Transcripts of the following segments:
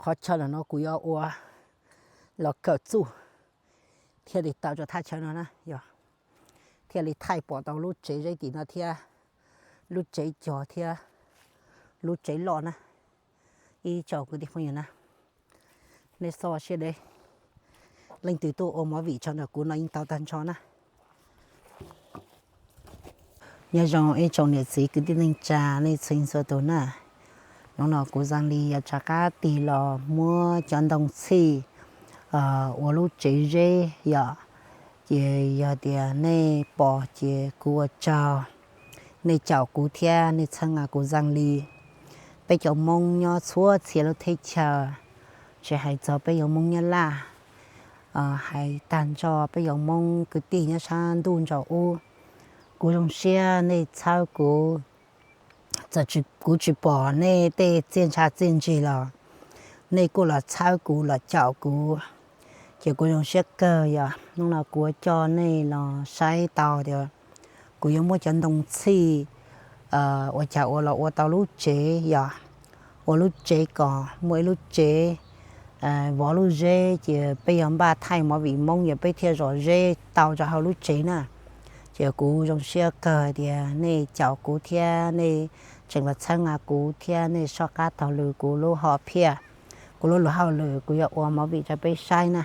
Qhov chaw ntawm no kuv yuav ua los kawm txuj thiaj li tawm rau thaj chaw no na yog, thiaj li thaij pom tau lub tsev zeb tim no thiab lub tsev cog thiab lub tsev loj na. Ib tsoom kwv tij phooj ywg na, nej txhob ua siab deb, leej twg tuaj ua movie tso nrog kuv no yeej tau tag nrho na. Nyob zoo ib tsoom niam txiv kwv tij neej tsa nej txhua txhua tus na. Hnub no kuv Xas Lis yuav rov qab tig los muab cov ntoo txhij ua lub tsev zeb yom. Ces yog tias nej pom ces kuv ua tsaug, nej caum kuv thiab nej txhawb nqa kuv Xas Lis. Peb cov Hmoob nyob txhua txhia lub teb chaws, tsis hais txog peb cov Hmoob Nyab Laj, hais tag nrho peb cov Hmoob kwv tij nyob sab ntuj nraum ub, kuv zoo siab nej txhawb kuv. Txawm kuv tsis pom nej tej txiaj ntsha txiaj ntsig los nej kuj los txhawb kuv los caum kuv, ces kuv zoo siab kawg yom. Hnub no kuv yuav coj nej los saib tau tias kuv yuav muab cov ntoo txhij ua cas ua los ua tau lub tsev yom, ua lub tsev kom muaj ib lub tsev vov lub zeb, ces peb yuav npaj thaij movie Hmoob yog peb thiaj zom zeb tau rau hauv lub tsev na. Ces kuv zoo siab kawg hais tias nej caum kuv thiab nej tseem los txhawb nqa kuv thiab nej soj qab taug lw kuv lub hom phiaj, kuv lub luag hauj lwm kuv yuav ua movie rau peb saib na.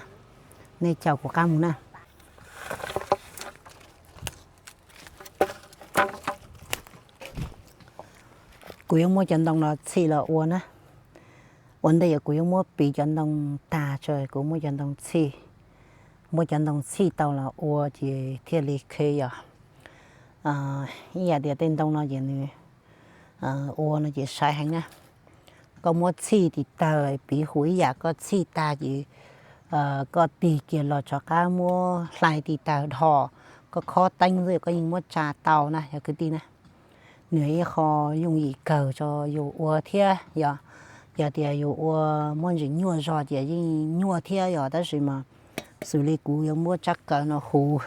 Nej caum kuv qab mus na. Kuv yuav muab cov ntoo no txhij los ua na. Ua ntej yog kuv yuav muab piv cov ntoo tag tso kuv muab cov ntoo txhij, muab cov ntoo txhij tau los ua ces thiaj li khe yom. Ib yam tias tej ntoo no ces nws ua no ces sai heev na. Koj muab txhij tis tawg piv hu ib yam koj txhij tag ces koj tig kiag los rov qab muab hlais tis tawg dhos, koj khob teeb xwb koj yeej muab tsa tau na yog kwv tij na. Nws yog ib qho yooj yim kawg rau yus ua thiab yog, yog tias yus ua muaj ntsis nyuaj zog ces yeej nyuaj thiab yog, tab sis mas xws li kuv yuav muab tsab kaw no huv,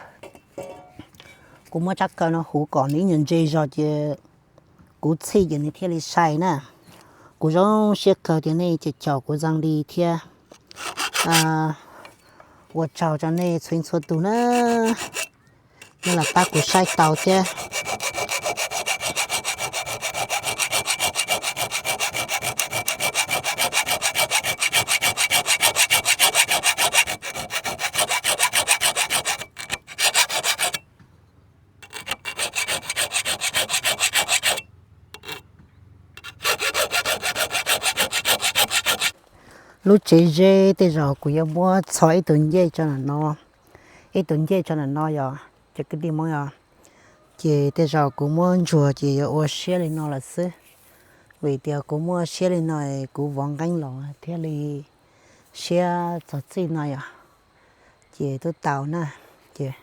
kuv muab tsab kaw no huv kom nws ib nyuag ntse zog ces kuv txhij ces nws thiaj li sai na. Kuv zoo siab kawg tias nej caum caum kuv Xas Lis thiab. Ua tsaug rau nej txhua txhua tus na, nej los pab kuv saib tau thiab. Lub tsev zeb tej zaum kuv yuav muab txhos ib tug ncej tso ntawm no, ib tug ncej tso ntawm no yog cov kwv tij Hmoob yog, ces tej zaum kuv muab ntsuag ces yuav ua siab li no lawm xwb. Vim tias kuv muaj siab li no kuv vov nqeeb los thiaj li siab txog txij no yog, ces twb tau na. Ces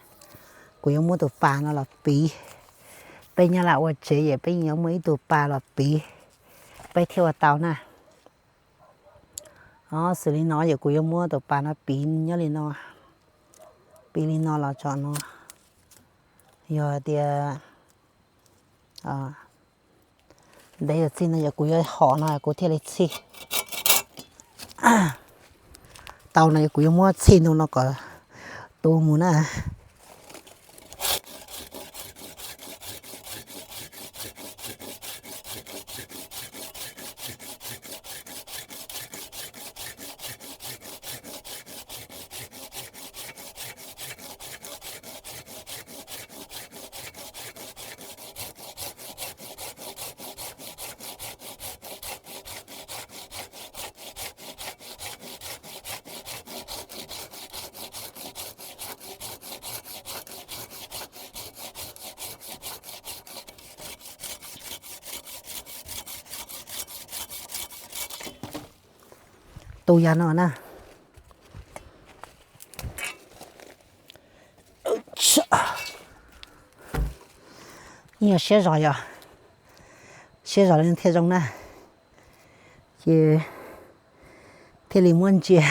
kuv yuav muab tus pas no los piv, peb Nyab Laj ua tsev ces peb yeej yuav muaj ib tug pas los piv, peb thiaj ua tau na. Xws li no ces kuv yuav muab tus pas no piv nyob li no, piv li no los tso no. Yog tias ntev yog txij no yog kuv yuav hom no kuv thiaj li txhij tau no, yog kuv yuav muab txhij ntu no kom tu mus na. Tu yam no na. Yeej yog siab zog yog, siab zog li thiaj zoo na. Ces thiaj li muab ntsia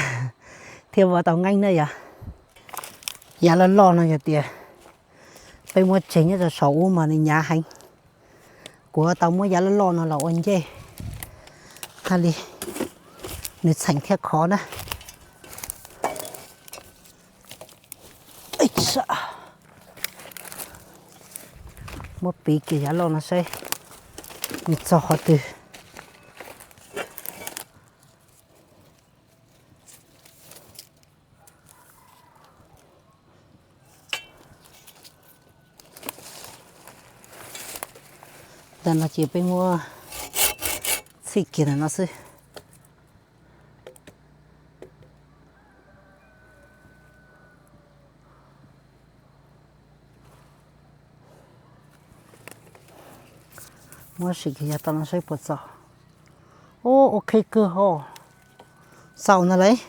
thiaj vov tau nqeeb na yog. Yav loj loj no yog tias peb muab tseg nyob rau saum ub mas nws hnyav heev. Kuv tau muab yav loj loj no los ua ncej thiaj li nws txheem thiaj khov na. Muab piv kiag yav loj no saib nws txog qhov twg. Ntawm no ces peb muab txhij kiag ntawm no xwb. Muab sim kiag yav tom no saib puas txaus. Ub, ok kawg hos. Txaus no lauj.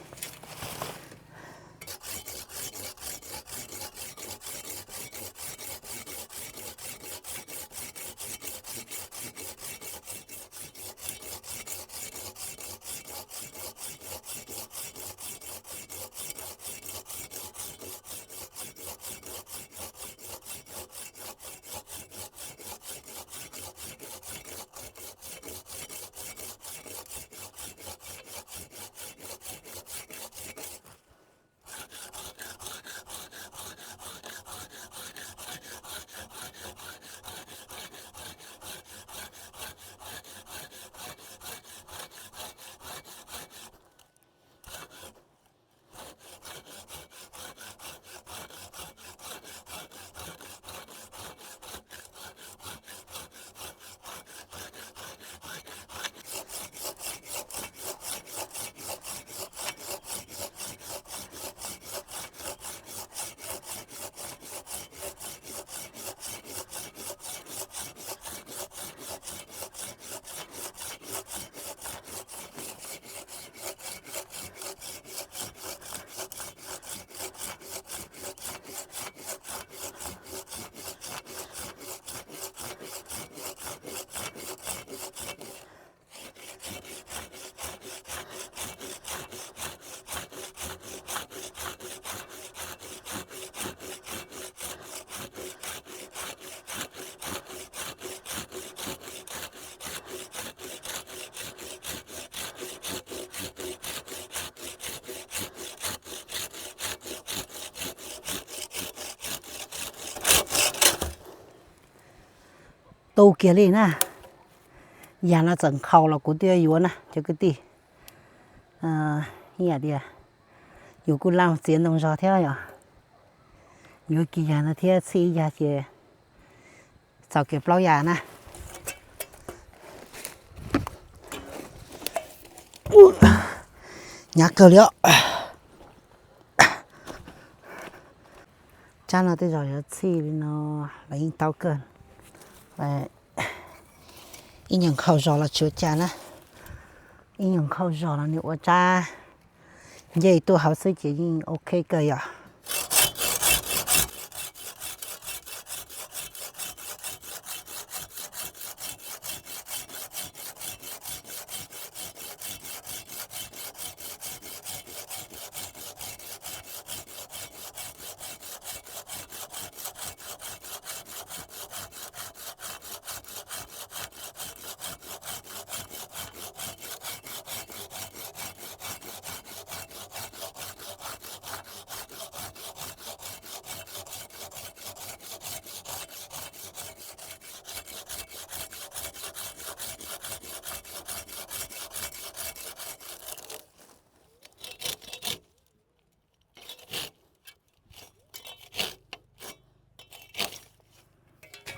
Tu kiag li na. Yam no txawm nkhaus los kuv twb yuav na cov kwv tij. Ib yam tias yus kuj laj txiav ntoo zog thiab yom. Yuav kiag yam no thiab txhij ib yam ces txaus kiag plaub yam na. Hnyav kawg li os. Tsab no tej zaum yuav txhij li no los yeej tau kawg. Ib nyuag nkhaus zog los tsis ua cas na. Ib nyuag nkhaus zog los nws ua tsab ncej tuaj hauv xwb ces yeej ok kawg yom.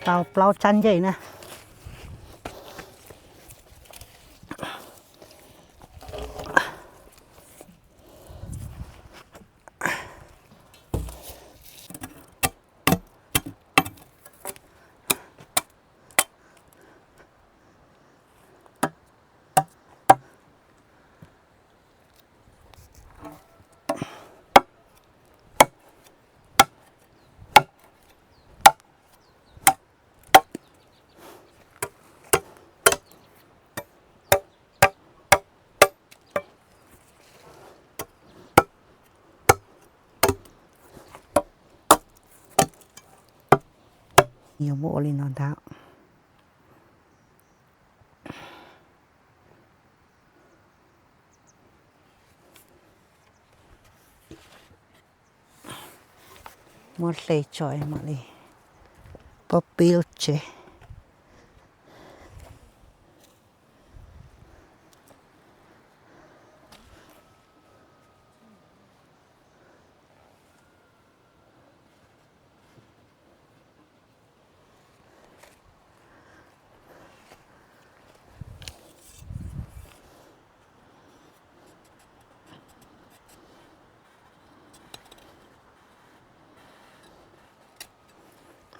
Tau plaub tsab ncej na. Yuav muab ua li no ntag. Muab hle tso mam li pob pib lub tsev.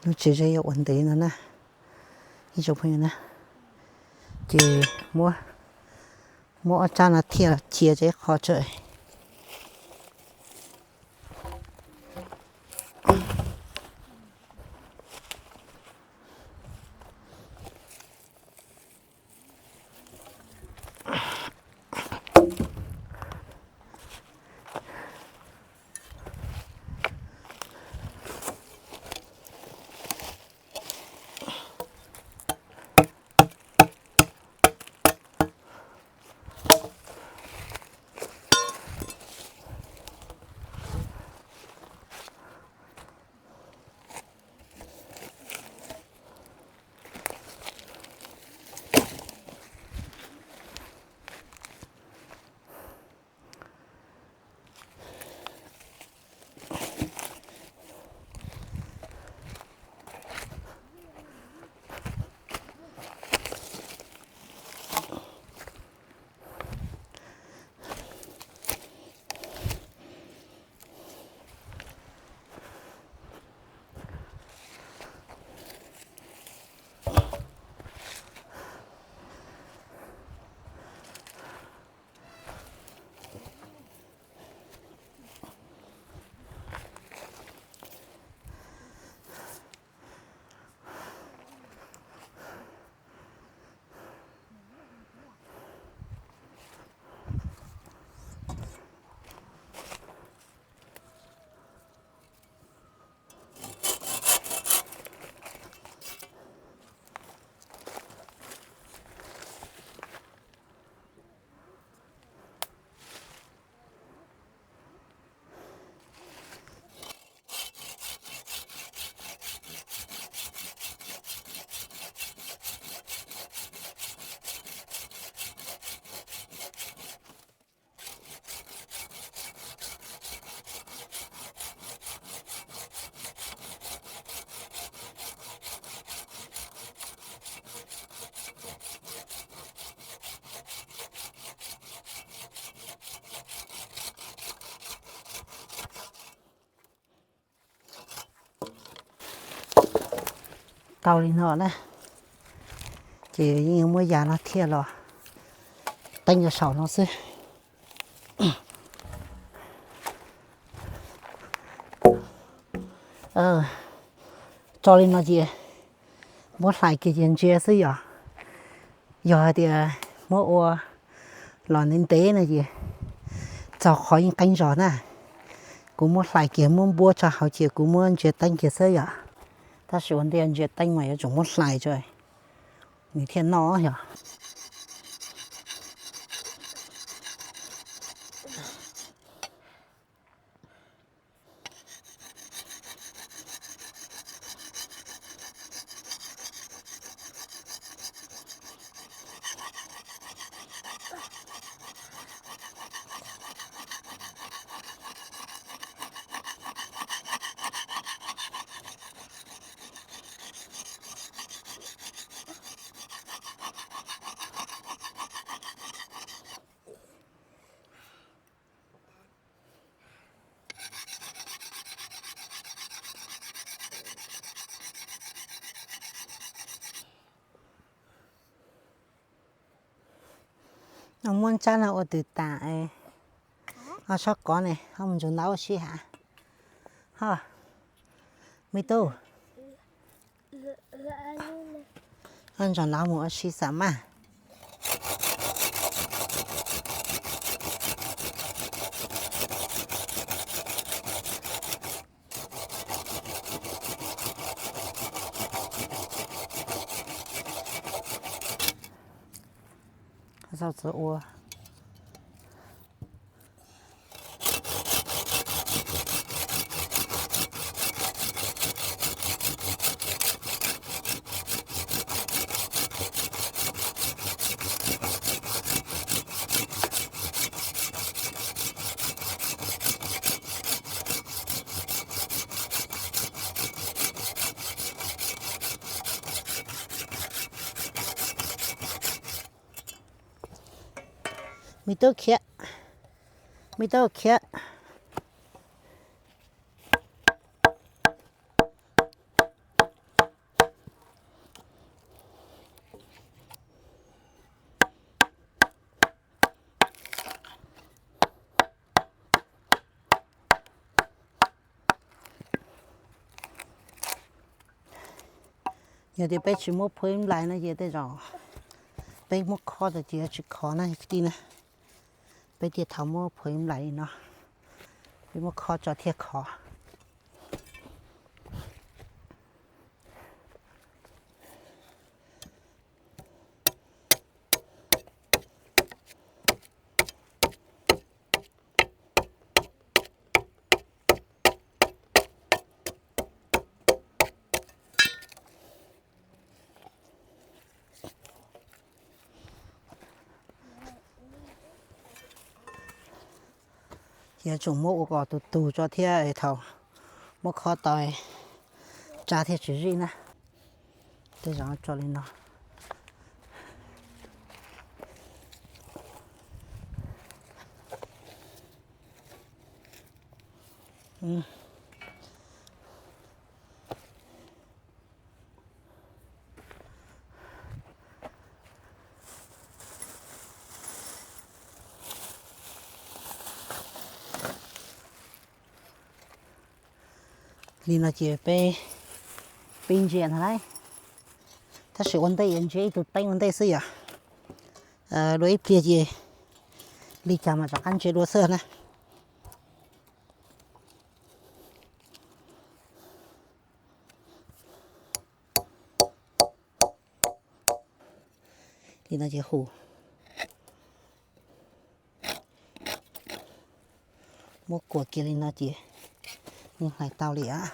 Lub tsev ze yuav ua ntev no na, ib tsoom phooj ywg na, ces muab, muab ob tsab no thiaj cia tseg ib qho tso. Tau li no na, ces yeej yuav muab yas no thiaj los teeb rau saum no xwb. Tso li no ces muab hlais kiag ces ntsia xwb yom. Yog hais tias muab ua los ntev ntev no ces txog qhov yeej qeeb zog na. Kuv muab hlais kiag muab npuab tso hauv ces kuv muab ntsia teeb kiag xwb yom. Tab sis ua ntej ntsia teeb mas yuav tsum muab hlais tso nws thiaj noj yom. Muab tsab no ua twm tas, ho sob kov ne, ho mus ntsaum ntaub ua si ha. Ho, me tub, ho ntsaum ntaub mus ua si xam maj. Txhob txwv ua. Me tub khiav, me tub khiav. Yog tias peb tsis muab phua ib nplais no ces tej zaum peb muab khob tas ces yuav tsis khov na kwv tij na. Peb thiaj tau muab phua ib nplais li no, peb muab khob tso thiaj khov. Yuav tsum muab ua kom tus tug tso thiab thaum muab khob tau tsa thiaj tsis zij na. Tej zaum tso li no. Li no ces peb, peb ntsia ntag lauj. Tab sis ua ntej yuav ntsia ib tug teeb ua ntej xwb yom. Dua ib pliag ces li cas mas rov qab ntsia dua xwb na. Li no ces hu, muab kuam kiag li no ces yeej hlais tau li as.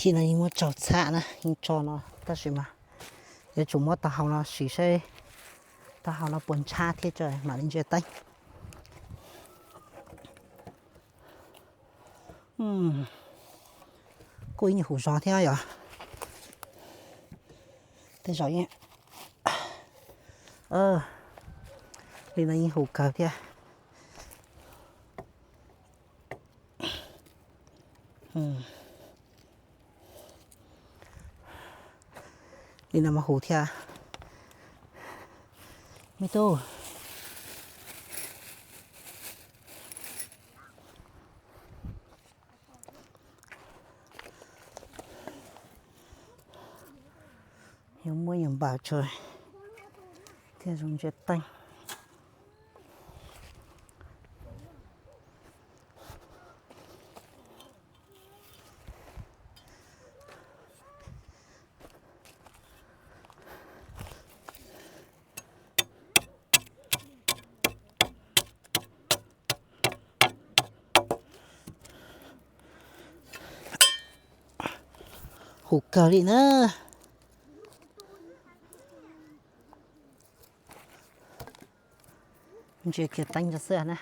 Xib no yeej muab tsaug txhab na, yeej tso no tab sis mas yuav tsum muab taub hau no siv saib taub hau no puas ntshab thiab tso mam li ntsia teeb. Kuj ib nyuag huv zog thiab yom. Tej zaum li no yeej huv kawg thiab. Li no mas huv thiab. Me tub, yuav muab nyuag npaws tso thiaj zoo ntsia teeb. Huv kawg li na. Ntsia kiag teeb rau xwb na.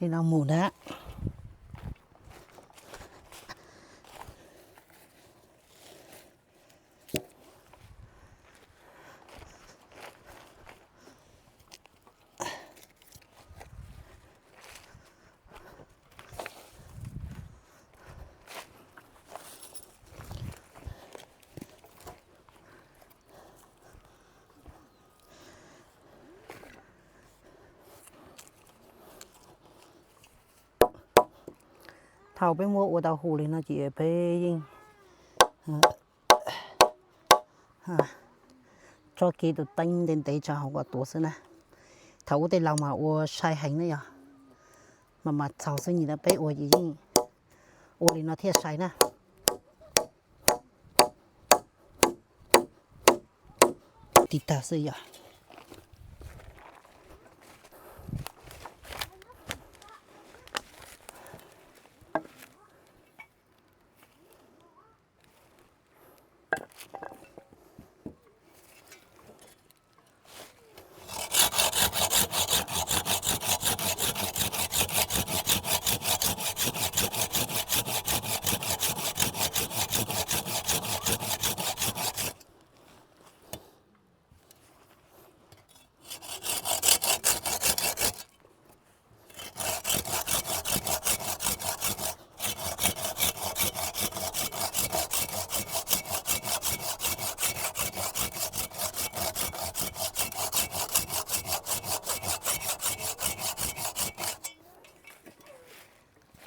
Li no mus na. Thaum peb muab ua tau hu li no ces peb yeej tso kiag tus teeb ntev ntev tso hauv kom tuav xwb na. Thaum ub tej laus mas ua sai heev na yog, mas mas txaus xwb, nim no peb ua ces yeej ua li no thiaj sai na. Tiv tag xwb yog.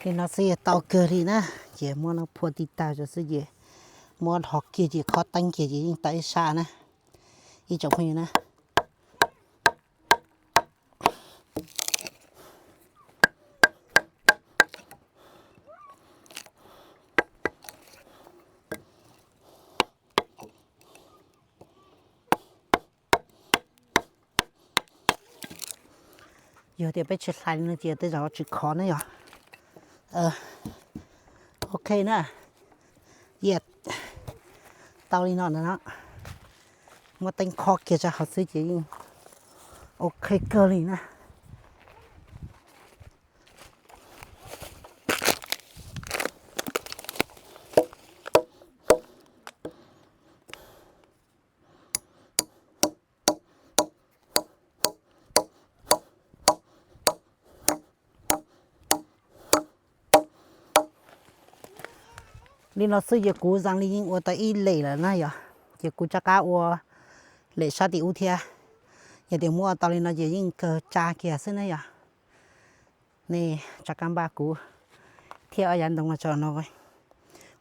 Li no xwb yog tau kawg li na. Ces muab no phua tiv tag rau xwb ces muab dhos kiag ces khob teeb kiag ces yeej tau ib sab na, ib tsoom phooj ywg na. Yog tias peb tsis hlais li no ces tej zaum tsis khov ne yog. Ok na, yog tau li no na, muab teeb khob kiag rau hauv xwb ces yeej ok kawg li na. Li no xwb ces kuv zoo li yeej ua tau ib lem lawm na yog, ces kuv rov qab ua lem sab tim ub thiab. Yog tias muab ua tau li no ces yeej kawg tsa kiag xwb na yog. Nej rov qab npaj kuv thiab ob yav ntoo no tso no,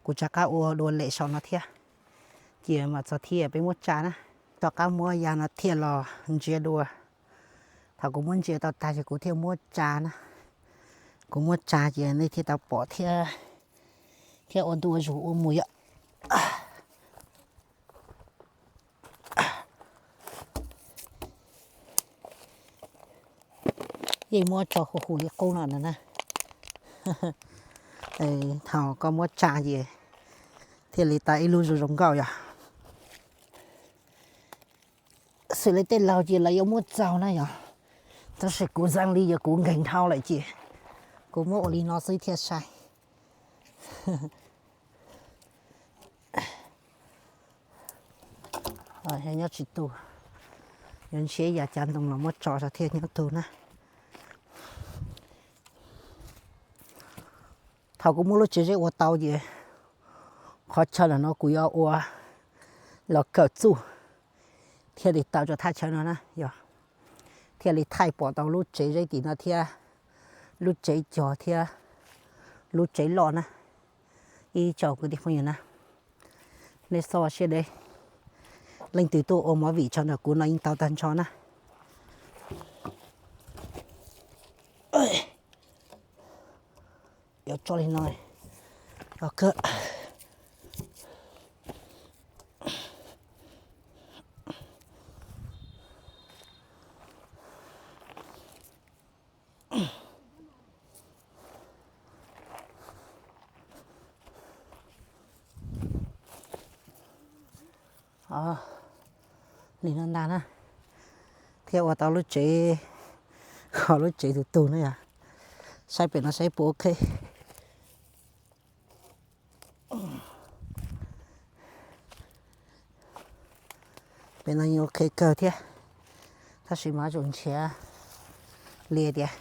kuv rov qab ua dua lem saum no thiab. Ces mam txog thiaj peb muab tsa na. Tom qab muab yav no thiaj los ntsia dua. Thaum kuv muab ntsia tau tag ces kuv thiaj muab tsa na. Kuv muab tsa ces nej thiaj tau pom thiab, thiab ua ntu ua zus ua mus yom. Yeej muab tso huv huv li qub no na. Thaum koj muab tsa ces thiaj li tau ib lub zoo zoo nkauj yom. Xws li tej laug ces lawv yuav muab txaug na yom, tab sis kuv zoo li yog kuv nkeeg dhau lawm ces kuv muab ua li no xwb thiaj sai. Nyob tsis tu, yuav ntshiab yam cav ntoo los muab tso rau thiaj nyob tu na. Thaum kuv muab lub tsev zeb ua tau ces qhov chaw no kuv yuav ua los kawm txuj thiaj li tau rau thaj chaw no na yog, thiaj li thaij pom tau lub tsev zeb tim no thiab, lub tsev cog thiab lub tsev loj na. Ib tsoom kwv tij phooj ywg na, nej txhob ua siab deb, leej twg tuaj ua movie tso nrog kuv no yeej tau tag nrho na. Yuav tso li no. Li no ntag na, thiaj ua tau lub tsev, ho lub tsev tus tug na yog, saib pem no saib puas ok. Pem no yeej ok kawg thiab, tab sis mas yuav tsum nrhiav li tias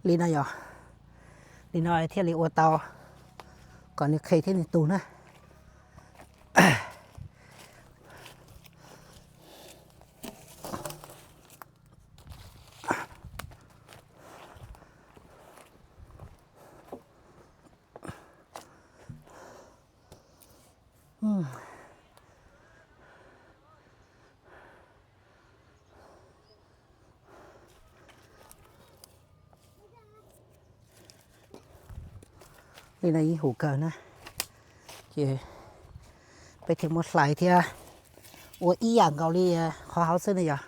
li no yog, li no thiaj li ua tau kom nws qhe thiab nws tug na. Li no yeej huv kawg na, ces peb thiaj muab hlais thiab ua ib yam nkaus li qhov hauv xwb na yog.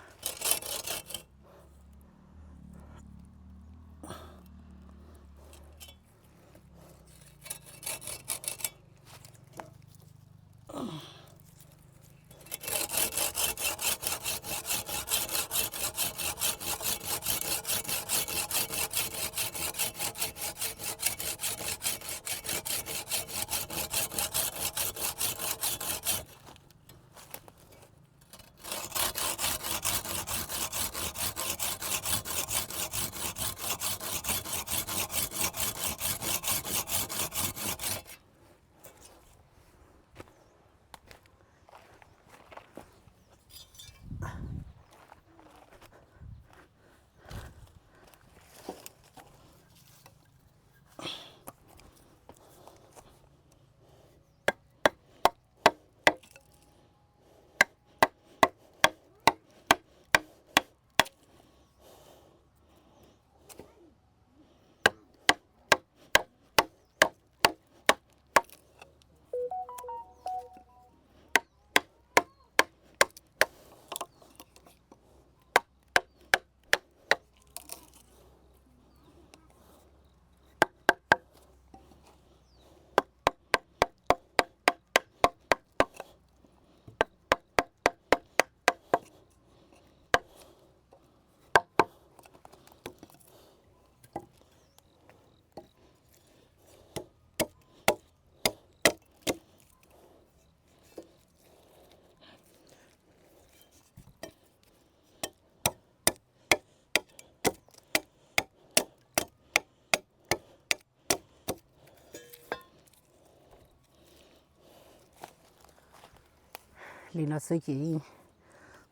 Li no xwb ces yeej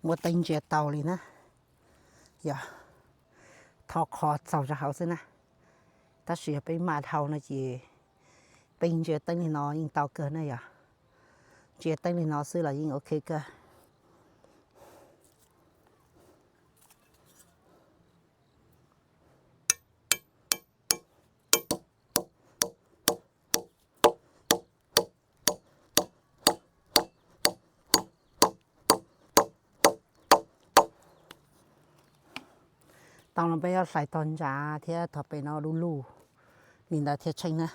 muab teeb ntsia tau li na. Yog thov qhov txaug rau hauv xwb na. Tab sis yog peb mam dhau no ces peb ntsia teeb li no yeej tau kawg na yog. Ntsia teeb li no xwb los yeej ok kawg. Tau no peb yuav hlais tog ntsav thiab tog pem no du lug li ntawd thiaj tsheej na.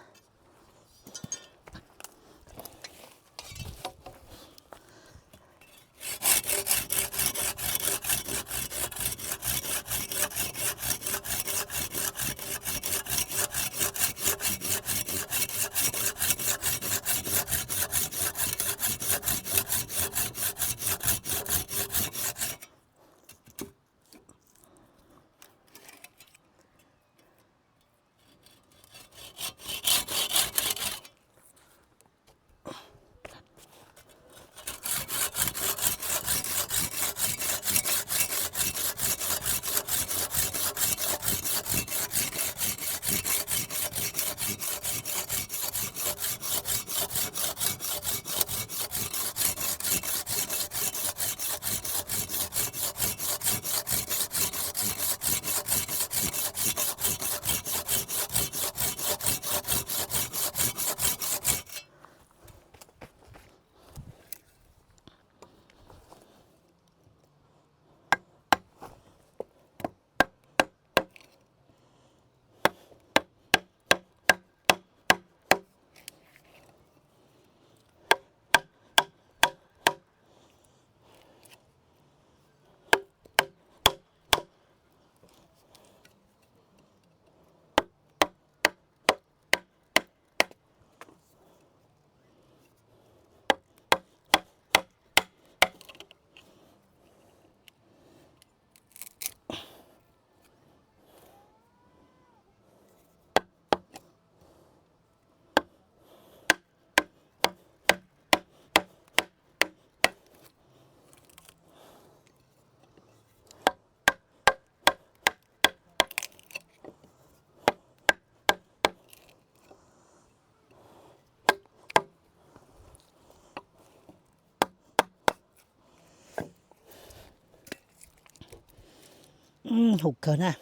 Huv kawg na,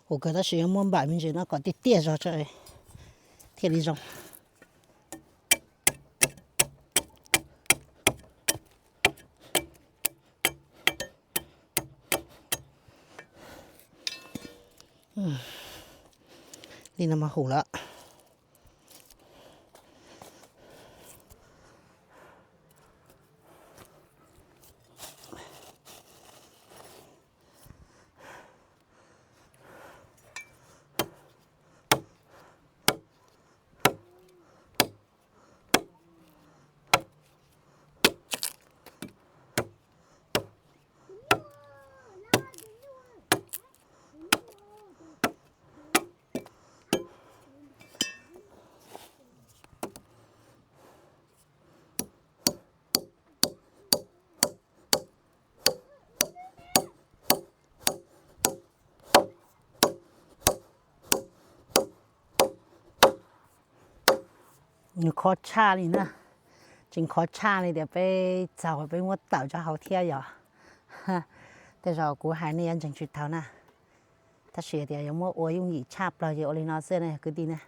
huv kawg tab sis yuav muab npam me ntsis no kom tiaj tiaj zog thiaj li zoo. Li no mas huv lawm. Nws khov tshaj li na, tseem khov tshaj li tias peb txaug peb muab tawm rau hauv thiab yom. Tej zaum kuv hais nej yuav ntseeg tsis tau na, tab sis tias yuav muab ua yooj yim tshaj plaws ces ua li no xwb na kwv tij na.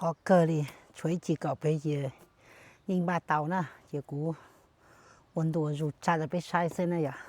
qhov kawg li, tshuav ib cim kaum peb ces yeej npaj tau na, ces kuv ua ntu zus tsa rau peb saib xwb na yom.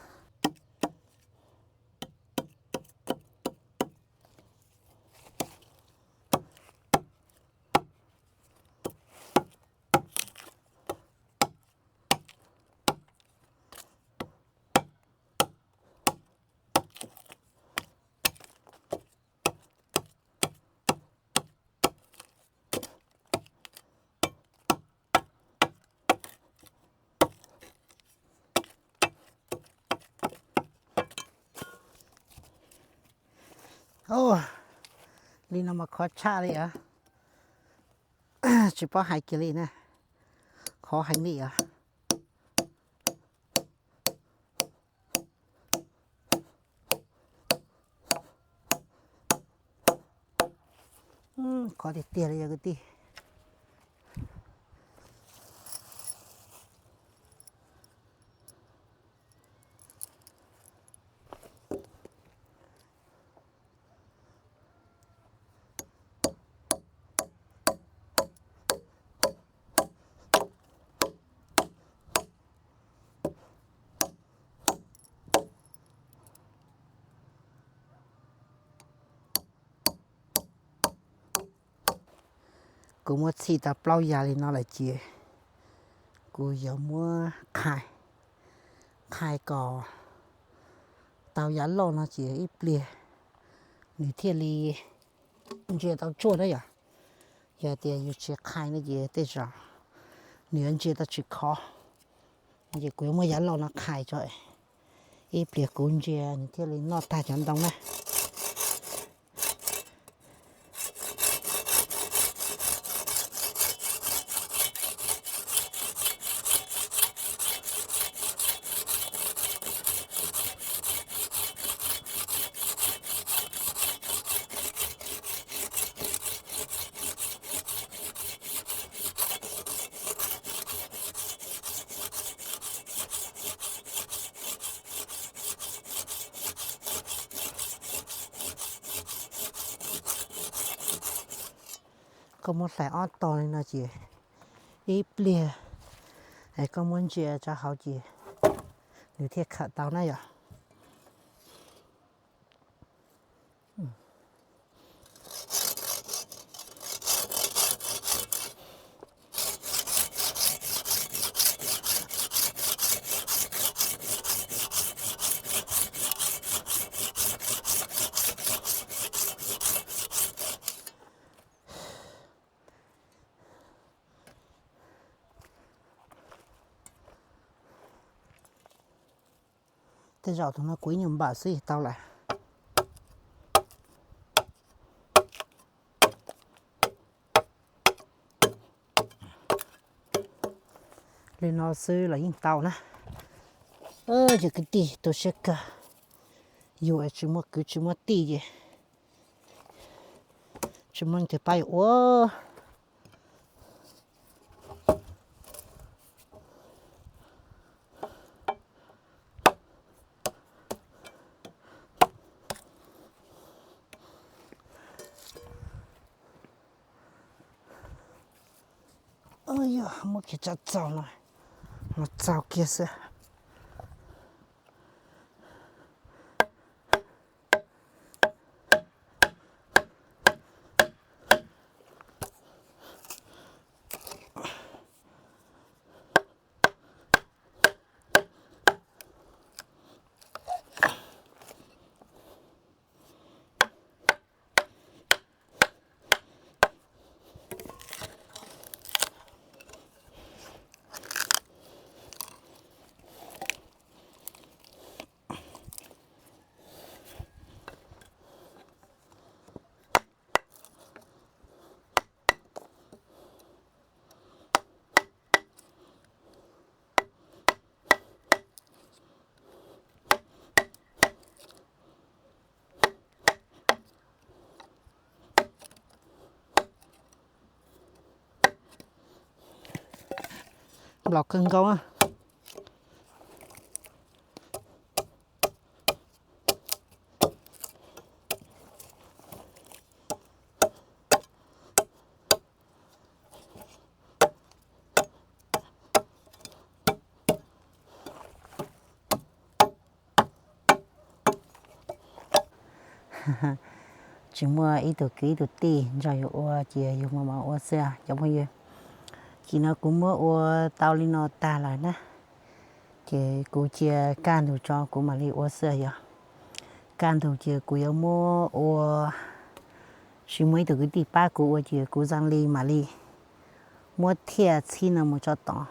Li no mas khov tshaj li os. Tsis paub hais kiag li na, khov heev li os. Khov tiag tiag li yog kwv tij. Kuv muab txhij tau plaub yav li no lawm ces kuv yuav muab qhai, qhai kom tau yav loj no ces ib pliag nws thiaj li ntsia tau tsuaj na yom. Yog tias yus tsis qhai no ces tej zaum nws yuav ntsia tau tsis khov. Ces kuv yuav muab yav loj no qhai tso, ib pliag kuv ntsia nws thiaj li noj tag cov ntoo na. Koj muab hlais ob tog li no ces ib pliag koj muab ntsia rau hauv ces nws thiaj khawm tau na yom. Tej zaum tus no kuv ib nyuag npawm xwb tau lawm. Li no xwb los yeej tau na. Yog kwv tij tu siab kawg, yus tsis muaj kwv tsis muaj tij ces tsis muaj leej twg pab yus ua. Yog muab kiag tsa txaus no, no txaus kiag xwb. Nplaum kawg nkaus. Tsis muaj ib tug kwv ib tug tij nrog yus ua ces yus mam mam ua xwb cov phooj ywg. Ces no kuv muab ua tau li no tag lawm na, ces kuv cia kaj ntug tso kuv mam li ua xwb yog. Kaj ntug ces kuv yuav muab ua, tsis muaj ib tug kwv tij pab kuv ua ces kuv Xeem Lis mam li muab thiaj txhib no mus tso tod,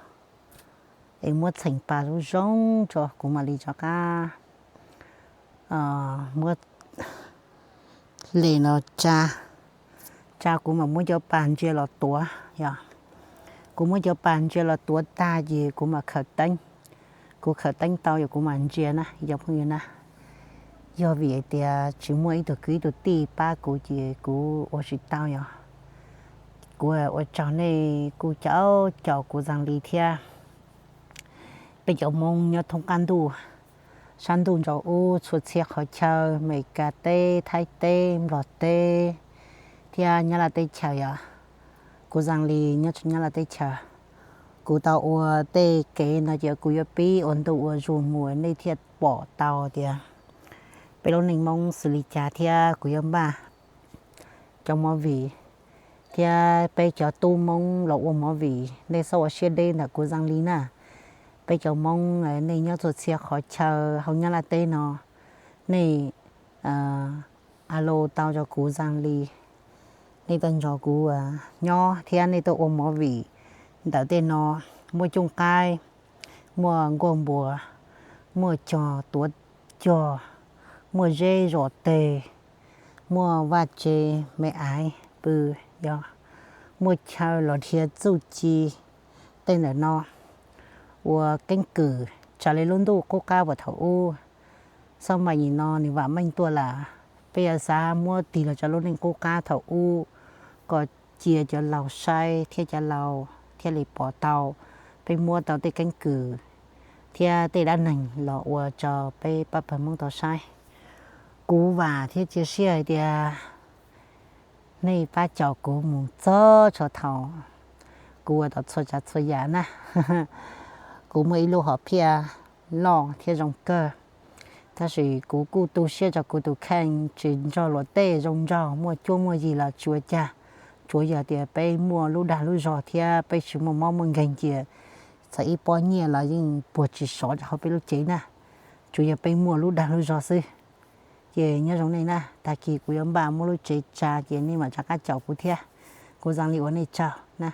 es muab txheem pas zoo zoo tso kuv mam li rov qab muab hle no tsa, tsa kuv mam muab cov pas ntsia los tuav yog. Kuv muab cov pas ntsia los tuav tag ces kuv mam khaws teeb, kuv khaws teeb tau yog kuv mam ntsia na cov phooj ywg na. Yog vim hais tias tsis muaj ib tug kwv ib tug tij pab kuv ces kuv ua tsis tau yog. Kuv ua tsaug nej kuj caum caum kuv Xeem Lis thiab peb cov Hmoob nyob thoob qab ntuj, sab ntuj ntsaum ub txhua txhia qhov chaw, Amelikas teb, Thaib teb, Nplog teb, thiab Nyab Laj teb chaws yog. Kuv Xeem Lis nyob tsev Nyab Laj teb chaws. Kuv tau ua tej kev no ces kuv yuav pib ua ntu ua zuj mus nej thiaj pom tau tias peb lub neej Hmoob xws li cas thiab kuv yuav npaj cov movie thiab peb cov tub Hmoob los ua movie, nej txhob ua siab deb ntawm kuv Xeem Lis na. Peb cov Hmoob nej nyob txhua txhia qhov chaw hauv Nyab Laj teb no, nej alo tau rau kuv Xeem Lis, nej tuaj nrog kuv nyob thiab nej tuaj ua movie ntawm tej no, muaj cooj qaib, muaj nkuaj npua, muaj cog tuav cog, muaj zeb zos teg, muaj vaj tse me aiv pw yog, muaj chaw los dhia txuj ci, tej ntawm no ua keeb kwm raws li lub ntuj qub qab uas thaum ub. Xab mais nyim no nws vam meej tuaj lawm, peb yuav xav muab tig los rau lub neej qub qab thaum ub kom cia cov laus saib thiab cov laus thiaj li pom tau peb muab tau tej keeb kwm thiab tej dab neeg los ua rau peb pab pawg Hmoob tau saib. Kuv vam thiab cia siab hais tias nej pab caum kuv mus txog txog thaum kuv ua tau txhua tsav txhua yam na. Kuv muaj ib lub hom phiaj loj thiab zoo kawg, tab sis kuv kuj tu siab rau kuv tus kheej tsis nrog luag tej zoo nraug, muaj cuab muaj yig los tsis ua cas, tsuav yog tias peb muaj lub dag lub zog thiab peb tsis muaj mob muaj nkeeg ces txawm ib pob nyiaj los yeej puag tsis sov rau hauv peb lub tsev na. Tsuav yog peb muaj lub dag lub zog xwb. Ces nyob zoo nej na, tag kis kuv yuav npaj muab lub tsev tsa ces nej mam rov qab caum kuv thiab. Kuv Xeem Lis ua nej tsaug na.